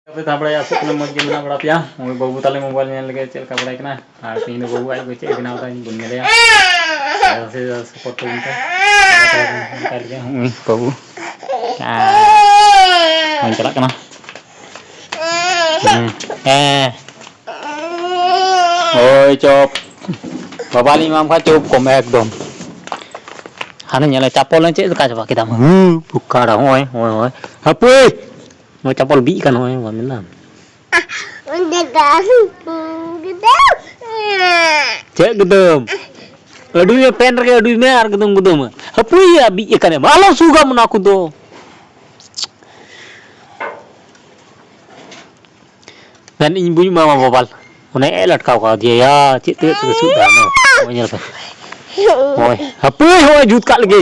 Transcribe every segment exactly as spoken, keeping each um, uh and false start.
ᱟᱯᱮ ᱛᱟᱦᱮᱸ ᱵᱟᱲᱟᱭᱟ, ᱟᱥᱚᱜ ᱠᱟᱱᱟ ᱢᱚᱡᱽ ᱜᱮ ᱢᱮᱱᱟᱜ ᱵᱟᱲᱟ ᱯᱮᱭᱟ᱾ ᱱᱚᱜᱼᱚᱭ ᱵᱟᱹᱵᱩ ᱛᱟᱞᱮ ᱢᱳᱵᱟᱭᱤᱞ ᱧᱮᱞ ᱞᱟᱹᱜᱤᱫ ᱪᱮᱫ ᱞᱮᱠᱟ ᱵᱟᱲᱟᱭ ᱠᱟᱱᱟ, ᱟᱨ ᱛᱮᱦᱮᱧ ᱫᱚ ᱵᱟᱹᱵᱩ ᱟᱡ ᱜᱚ ᱪᱮᱫ ᱮ ᱵᱮᱱᱟᱣ ᱮᱫᱟ ᱵᱚᱱ ᱧᱮᱞᱮᱭᱟ᱾ ᱟᱨ ᱥᱮ ᱥᱟᱯᱳᱨᱴ ᱛᱟᱵᱚᱱ ᱯᱮ᱾ ᱚᱱᱠᱟ ᱞᱮᱠᱟ ᱱᱚᱜᱼᱚᱭ ᱵᱟᱹᱵᱩ᱾ ᱟᱨ ᱵᱚᱱ ᱪᱟᱞᱟᱜ ᱠᱟᱱᱟ᱾ ᱦᱮᱸ᱾ ᱦᱮᱸ᱾ ᱳᱭ ᱪᱚᱯ᱾ ᱵᱟᱵᱟ ᱞᱤᱧ ᱮᱢᱟᱢ ᱠᱷᱟᱱ ᱪᱚᱯ ᱠᱚᱢ ᱮᱠᱫᱚᱢ᱾ ᱦᱟᱱᱮ ᱧᱮᱞᱮ ᱪᱟᱯᱚᱞ ᱪᱮᱫ ᱞᱮᱠᱟ ᱪᱟᱵᱟ ᱠᱮᱫᱟᱢ? ᱦᱩᱸ, ᱯᱩᱠᱟᱲᱟ, ᱦᱚᱸᱜᱼᱚᱭ, ᱦᱚᱸᱜᱼᱚᱭ, ᱦᱚᱸᱜᱼᱚᱭ᱾ ᱦᱟᱹᱯᱟᱹᱭ! ᱱᱚᱣᱟ ᱪᱟᱯᱚᱞ ᱵᱤᱜ ᱠᱟᱱ, ᱱᱚᱜᱼᱚᱭ, ᱵᱟᱢ ᱧᱮᱞ ᱫᱟ? ᱪᱮᱫ ᱜᱮᱫᱟᱹᱢ? ᱟᱹᱰᱩᱭ ᱢᱮ, ᱯᱮᱱ ᱨᱮᱜᱮ ᱟᱹᱰᱩᱭ ᱢᱮ ᱟᱨ ᱜᱮᱫᱟᱹᱢ ᱜᱮᱫᱟᱹᱢ᱾ ᱦᱟᱹᱯᱟᱹᱭ ᱭᱟ, ᱵᱤᱜ ᱟᱠᱟᱱᱮᱢ᱾ ᱟᱞᱚᱢ ᱥᱩᱜᱟᱢ ᱚᱱᱟ ᱠᱚᱫᱚ᱾ ᱢᱮᱱ ᱤᱧ ᱵᱟᱹᱧ ᱮᱢᱟᱢᱟ ᱵᱟᱵᱟᱞ᱾ ᱚᱱᱮ ᱮ ᱞᱟᱴᱠᱟᱣ ᱠᱟᱣᱫᱮᱭᱟ ᱭᱟ, ᱪᱮᱫ ᱛᱮ ᱪᱮᱫ ᱥᱩᱫ ᱫᱟ, ᱱᱚᱜᱼᱚᱭ ᱧᱮᱞ ᱯᱮ᱾ ᱦᱳᱭ, ᱦᱟᱹᱯᱟᱹᱭ, ᱦᱳᱭ, ᱡᱩᱛ ᱠᱟᱜ ᱞᱮᱜᱮ᱾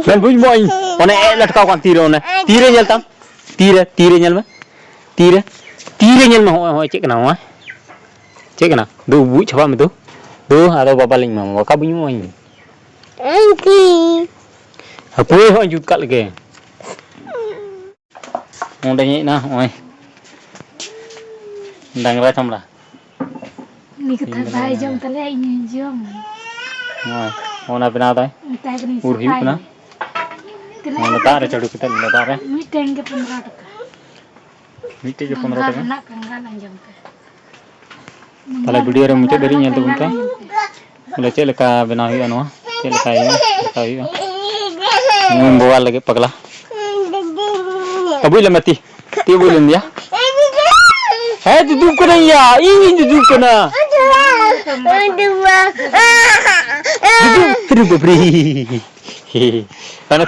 ᱢᱮᱱ ᱵᱟᱹᱧ ᱮᱢᱚᱜᱼᱟ ᱤᱧ᱾ ᱚᱱᱮ ᱮ ᱞᱟᱴᱠᱟᱣ ᱠᱟᱱ ᱛᱤᱨᱮ, ᱚᱱᱮ ᱛᱤᱨᱮ ᱧᱮᱞ ᱛᱟᱢ, ᱛᱤᱨᱮ, ᱛᱤᱨᱮ ᱧᱮᱞ ᱢᱮ, ᱛᱤᱨᱮ, ᱛᱤᱨᱮ ᱧᱮᱞ ᱢᱮ, ᱦᱚᱸᱜᱼᱚᱭ, ᱦᱚᱸᱜᱼᱚᱭ, ᱪᱮᱫ ᱠᱟᱱᱟ, ᱦᱚᱸᱜᱼᱚᱭ? ᱪᱮᱫ ᱠᱟᱱᱟ? ᱫᱩ ᱵᱩᱡ ᱪᱷᱟᱵᱟᱜ ᱢᱮ ᱫᱩ᱾ ᱫᱩ, ᱟᱫᱚ ᱵᱟᱵᱟᱞᱤᱧ ᱮᱢᱟᱢᱟ, ᱵᱟᱠᱟ ᱵᱟᱹᱧ ᱮᱢᱚᱜᱼᱟ ᱤᱧ᱾ ᱦᱟᱹᱯᱟᱹᱭ, ᱦᱚᱸᱜᱼᱚᱭ ᱡᱩᱛ ᱠᱟᱜ ᱞᱮᱜᱮ᱾ ᱚᱸᱰᱮᱧ ᱦᱮᱡ ᱮᱱᱟ, ᱦᱚᱸᱜᱼᱚᱭ ᱰᱟᱝᱨᱟ ᱪᱟᱢᱲᱟ᱾ ᱩᱱᱤ ᱠᱟᱛᱷᱟ ᱛᱤᱦᱤᱧ ᱫᱚ ᱵᱟᱭ ᱱᱚᱣᱟ ᱡᱚᱢ ᱛᱟᱞᱮᱭᱟ, ᱤᱧᱤᱧ ᱡᱚᱢ᱾ ᱱᱚᱜᱼᱚᱭ, ᱚᱱᱟ ᱵᱮᱱᱟᱣ ᱫᱟᱭ᱾ ᱢᱮᱛᱟᱭ ᱠᱟᱹᱱᱟᱹᱧ ᱩᱨ ᱦᱩᱭᱩᱜ ᱥᱟᱯᱷᱟᱭ ᱠᱟᱱᱟ᱾ ᱢᱮ᱾ ᱛᱤᱱᱟᱹᱜ ᱱᱚᱰᱮ ᱠᱟᱛᱮ ᱫᱟᱜ ᱨᱮ ᱪᱟᱹᱰᱩ ᱠᱟᱛᱮ, ᱱᱚᱰᱮ ᱫᱟᱜ ᱨᱮ᱾ ᱢᱤᱫᱴᱮᱱ ᱜᱮ ᱯᱚᱱᱨᱚ ᱴᱟᱠᱟ᱾ ᱢᱤᱫᱴᱮᱡ ᱜᱮ ᱯᱚᱱᱨᱚ ᱜᱚᱝᱜᱷᱟ ᱴᱟᱠᱟ᱾ ᱨᱮᱱᱟᱜ ᱠᱟᱸᱜᱟᱞ ᱟᱸᱡᱚᱢ ᱯᱮ᱾ ᱛᱟᱦᱞᱮ ᱜᱚᱝᱜᱷᱟ video ᱨᱮ ᱨᱮᱱᱟᱜ ᱢᱩᱪᱟᱹᱫ ᱫᱷᱟᱹᱨᱤᱡ ᱧᱮᱞ ᱛᱟᱵᱚᱱ ᱯᱮ᱾ ᱠᱟᱸᱜᱟᱞ ᱟᱸᱡᱚᱢ ᱯᱮ᱾ ᱵᱚᱞᱮ ᱪᱮᱫ ᱞᱮᱠᱟ ᱵᱮᱱᱟᱣ ᱦᱩᱭᱩᱜᱼᱟ ᱱᱚᱣᱟ, ᱪᱮᱫ ᱞᱮᱠᱟ ᱦᱩᱭᱩᱜᱼᱟ, ᱪᱮᱫ ᱞᱮᱠᱟ ᱦᱩᱭᱩᱜᱼᱟ᱾ ᱱᱩᱭ ᱵᱟᱵᱟ ᱞᱟᱹᱜᱤᱫ ᱯᱟᱜᱽᱞᱟ᱾ ᱟᱹᱵᱩᱡ ᱞᱮᱢ ᱛᱤ, ᱛᱤ ᱟᱹᱵᱩᱡ ᱞᱮᱢ ᱭᱟ᱾ ᱦᱮᱸ, ᱫᱩᱫᱩᱜ ᱠᱟᱹᱱᱟᱹᱧ ᱭᱟ, ᱤᱧ ᱜᱤᱧ ᱫᱩᱫᱩᱜ ᱠᱟᱱᱟ᱾ ᱫᱩᱫᱩᱜ, ᱟᱨᱮ ᱵᱟᱯᱨᱮ᱾ ᱢᱟᱱᱮ